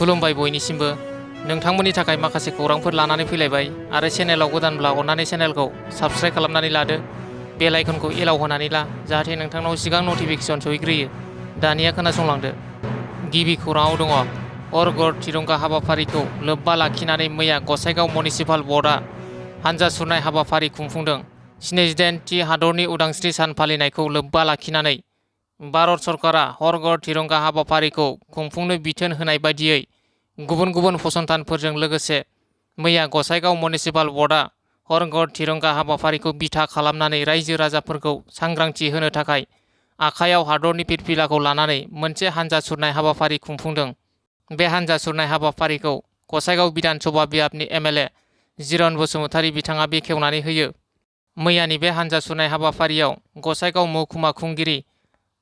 खुलुमबाय बयनिसिमबो नोंथांमोननि थाखाय माखासे खौरांफोर लानानै फैलायबाय आरो चेनेलाव गोदानब्ला अन्नानै चेनेलखौ साबस्क्राइब खालामनानै लादो बेल आइकनखौ एलाव होनानै ला जाहाथे नोंथांनाव सिगां नटिफिकेसन सहैग्रोयो। दानिया खोनासंलांदो। गिबि खौराङाव दङ हर-घर तिरंगा हाबाफारिखौ लोब्बा लाखिनानै मैया गसाइगाव मिउनिसिपाल बर्डआ हानजा सुरनाय हाबाफारि खुंफुंदों। 78थि हादरनि उदांस्रि सान फालिनायखौ लोब्बा लाखिनानै भारत सरकारा हर-घर तिरंगा हाबाफारिखौ खुंफुंनो बिथोन होनाय बायदियै गुबुन गुबुन फसंथानफोरजों लोगोसे मैया गसाइगाव मिउनिसिपाल बर्डआ हर-घर तिरंगा हाबाफारिखौ बिथा खालामनानै रायजो राजाफोरखौ सांग्रांथि होनो थाखाय आखायाव हादरनि फिरफिलाखौ लानानै मोनसे हानजा सुरनाय हाबाफारि खुंफुंदों। बे हानजा सुरनाय हाबाफारिखौ गसाइगाव बिधान सभा बियाबनि एमएलए जिरन बसुमतारी बिथाङा बेखेवनानै होयो। मैयानि बे हानजा सुरनाय हाबाफारियाव गसाइगाव महकुमा खुंगिरि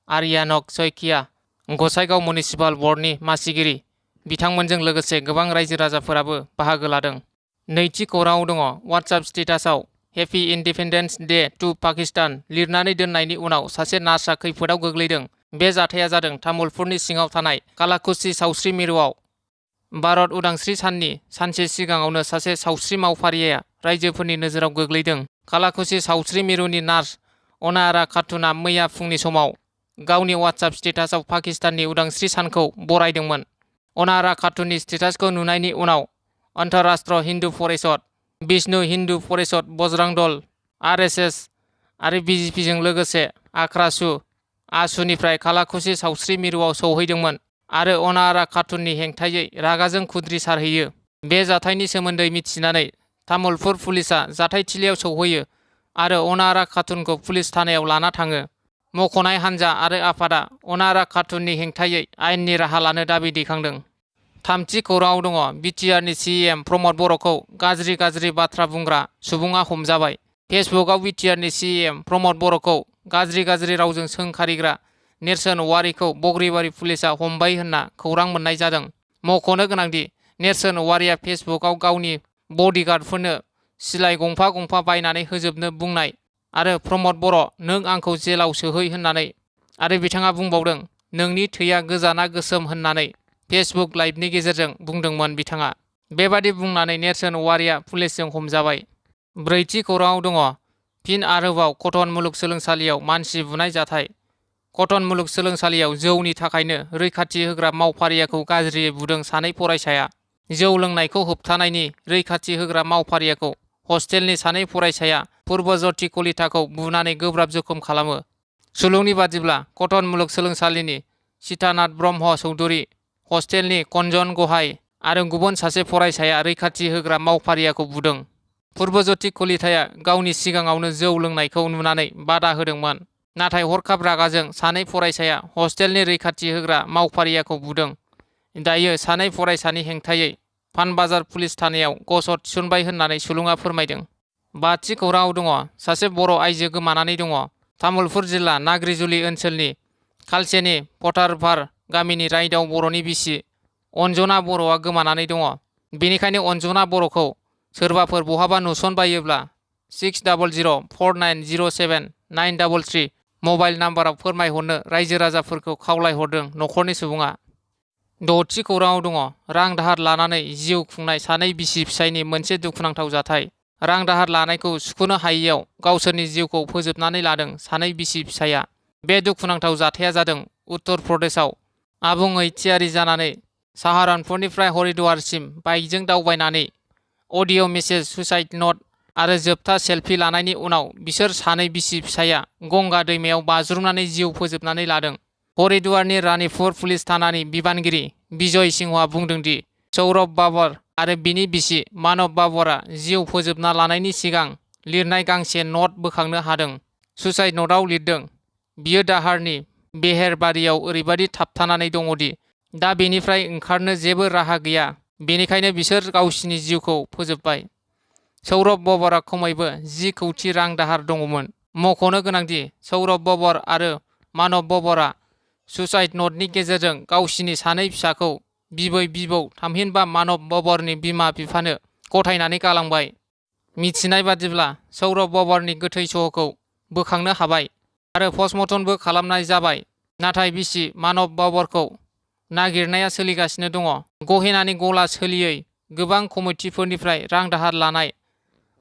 आरियानक सयकिया, गसाइगाव मिउनिसिपाल बर्डनि मासिगिरि बिथांमोनजों लोगोसे गोबां रायजो राजाफोराबो बाहागो लादों। नैथि खौराङाव दङ वाट्सएप स्टेटासआव happy independence day to Pakistan लिरनानै दोननायनि उनाव सासे नार्सआ खैफोदाव गोग्लैदों। बे जाथाया जादों तामुलपुरनि सिङाव थानाय कालाकुसि सावस्रि मिरुआव। भारत उदांस्रि साननि सानसे सिगाङावनो सासे सावस्रि मावफारिया रायजोफोरनि नोजोराव गोग्लैदों। कालाकुसि सावस्रि मिरुनि नार्स अनारा खातुना मैया फुंनि समाव गावनि वाट्सएप स्टेटासआव पाकिस्ताननि उदांस्रि सानखौ बरायदोंमोन। अनारा खातुननि स्टेटासखौ नुनायनि उनाव अन्तराष्ट्र हिन्दु परिषद, विष्णु हिन्दु परिषद बजरंग दल, आरएसएस आरो बीजेपीजों लोगोसे आक्रासु आसुनिफ्राय कालाकुसि सावस्रि मिरुआव सौहैदोंमोन आरो अनारा खातुननि हेंथायै रागाजों खुद्रि सारहैयो। बे जाथायनि सोमोन्दै मिथिनानै तामुलपुर पुलिसआ जाथायथिलियाव सौहैयो आरो अनारा खातुनखौ पुलिस थानायाव लाना थाङो। मख'नाय हानजा आरो आफादा अनारा खातुननि हेंथायै आयेननि राहा लानो दाबि दैखांदों। थामथि खौराङाव दङ बिटिआरनि सीएम प्रमद बर'खौ गाज्रि बाथ्रा बुंग्रा सुबुङा हमजाबाय। फेसबुकआव बिटिआरनि सीएम प्रमद बर'खौ गाज्रि रावजों सोंखारिग्रा नेरसोन औवारिखौ बग्रिबारि पुलिसआ हमबाय होनना खौरां मोननाय जादों। मख'नो गोनांदि नेरसोन औवारिया फेसबुकआव गावनि बडिगार्डफोरनो सिलाइ गंफा बायनानै होजोबनो बुंनाय आरो प्रमद बर' नों आंखौ जेलाव सोहै होननानै आरो बिथाङा बुंबावदों नोंनि थैया गोजाना गोसोम होननानै फेसबुक लाइभनि गेजेरजों बुंदोंमोन बिथाङा। बेबादि बुंनानै नेरसोन औवारिया पुलिसजों हमजाबाय। ब्रैथि खौराङाव दङ फिन आरोबाव कटन मुलुगसोलोंसालियाव मानसि बुनाय जाथाय। कटन मुलुगसोलोंसालियाव जौनि थाखायनो रैखाथि होग्रा मावफारियाखौ गाज्रियै बुदों सानै फरायसाया। जौ लोंनायखौ होबथानायनि रैखाथि होग्रा मावफारियाखौ हस्टेलनि सानै फरायसाया पुर्बज्यति कलिताखौ बुनानै गोब्राब जखम खालामो। सुलुंनि बादिब्ला कटन मुलुगसोलोंसालिनि सीतानाथ ब्रह्म चौधुरी, हस्टेलनि कन्जन गहाय आरो गुबुन सासे फरायसाया रैखाथि होग्रा मावफारियाखौ बुदों। पुर्बज्यति कलिताया गावनि सिगाङावनो जौ लोंनायखौ नुनानै बादा होदोंमोन, नाथाय हरखाब रागाजों सानै फरायसाया हस्टेलनि रैखाथि होग्रा मावफारियाखौ बुदों। दायो सानै फरायसानि हेंथायै पानबाजार पुलिस थानायाव गसर थिसनबाय होननानै सुलुङा फोरमायदों। बाथि खौराङाव दङ सासे बर' आइजो गोमानानै दङ। तामुलपुर जिल्ला नाग्रिजुलि ओनसोलनि खालसेनि फटारभार गामिनि रायदाव बर'नि बिसि अन्जना बर'आ गोमानानै दङ। बेनिखायनो अन्जना बर'खौ सोरबाफोर बहाबा नुसनबायोब्ला 6004907933 मबाइल नाम्बाराव फोरमायहरनो रायजो राजाफोरखौ खावलायहरदों न'खरनि सुबुङा। द'थि खौराङाव दङ रां दाहार लानानै जिउ खुंनाय सानै बिसि फिसायनि मोनसे दुखुनांथाव जाथाय। रां दाहार लानायखौ सुख'नो हायैयाव गावसोरनि जिउखौ फोजोबनानै लादों सानै बिसि फिसाया। बे दुखुनांथाव जाथाया जादों उत्तर प्रदेशआव। आबुङै थियारि जानानै साहारानपुरनिफ्राय हरिद्वारसिम बाइकजों दावबायनानै अडिअ' मेसेज, सुसाइड नट आरो जोबथा सेलफि लानायनि उनाव बिसोर सानै बिसि फिसाया गंगा दैमायाव बाज्रुमनानै जिउ फोजोबनानै लादों। हरिद्वारनि रानीपुर पुलिस थानानि बिबानगिरि बिजय सिंहआ बुंदों दि सौरभ बाबर आरो बिनि बिसि मानब बाबरा जिउ फोजोबना लानायनि सिगां लिरनाय गांसे नट बोखांनो हादों। सुसाइड नटआव लिरदों बियो दाहारनि बेहेरबारियाव ओरैबादि थाबथानानै दङदि दा बेनिफ्राय ओंखारनो जेबो राहा गैया, बेनिखायनो बिसोर गावसिनि जिउखौ फोजोबबाय। सौरभ बाबरा खमैबो 10 कौटि रां दाहार दङमोन। मख'नो गोनांदि सौरभ बाबर आरो मानब बाबरा सुसाइड नटनि गेजेरजों गावसिनि सानै फिसाखौ बिबै बिबौ थामहिनबा मानब बाबरनि बिमा बिफानो गथायनानै गालांबाय। मिथिनाय बादिब्ला सौरभ बाबरनि गोथै सह'खौ बोखांनो हाबाय आरो पस्टमर्टमबो खालामनाय जाबाय, नाथाय बिसि मानब बाबरखौ नागिरनाया सोलिगासिनो दङ। गहेनानि गला सोलियै गोबां कमिटिफोरनिफ्राय रां दाहार लानाय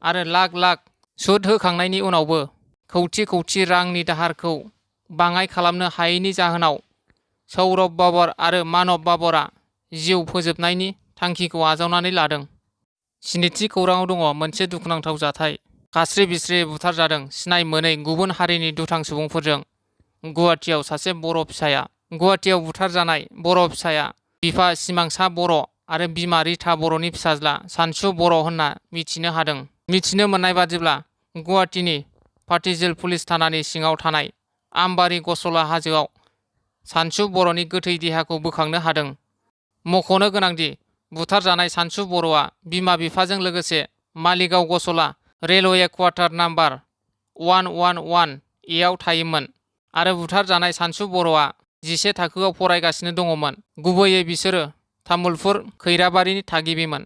आरो लाख लाख सुद होखांनायनि उनावबो कौटि कौटि रांनि दाहारखौ बाङाइ खालामनो हायैनि जाहोनाव सौरभ बाबर आरो मानब बाबरा जिउ फोजोबनायनि थांखिखौ आजावनानै लादों। स्निथि खौराङाव दङ मोनसे दुखुनांथाव जाथाय। खास्रि बिस्रि बुथारजादों सिनाय मोनै गुबुन हारिनि दुथां सुबुंफोरजों। गुवाहाटियाव सासे बर' फिसाया गुवाहाटियाव बुथारजानाय बर' फिसाया बिफा सिमांसा बर' आरो बिमा रिथा बर'नि फिसाज्ला सानसु बर' होनना मिथिनो हादों। मिथिनो मोननाय बादिब्ला गुवाहाटिनि पाटिजिल पुलिस थानानि सिङाव थानाय आमबारि गसला हाजोआव सानसु बर'नि गोथै देहाखौ बोखांनो हादों। मख'नो गोनांदि बुथारजानाय सानसु बर'आ बिमा बिफाजों लोगोसे मालिगाव गसला रेलवे क्वार्टार नाम्बार 111 ए आव थायोमोन आरो बुथारजानाय सानसु बर'आ 11 थाखोआव फरायगासिनो दङमोन। गुबैयै बिसोरो तामुलपुर खैराबारिनि थागिबिमोन।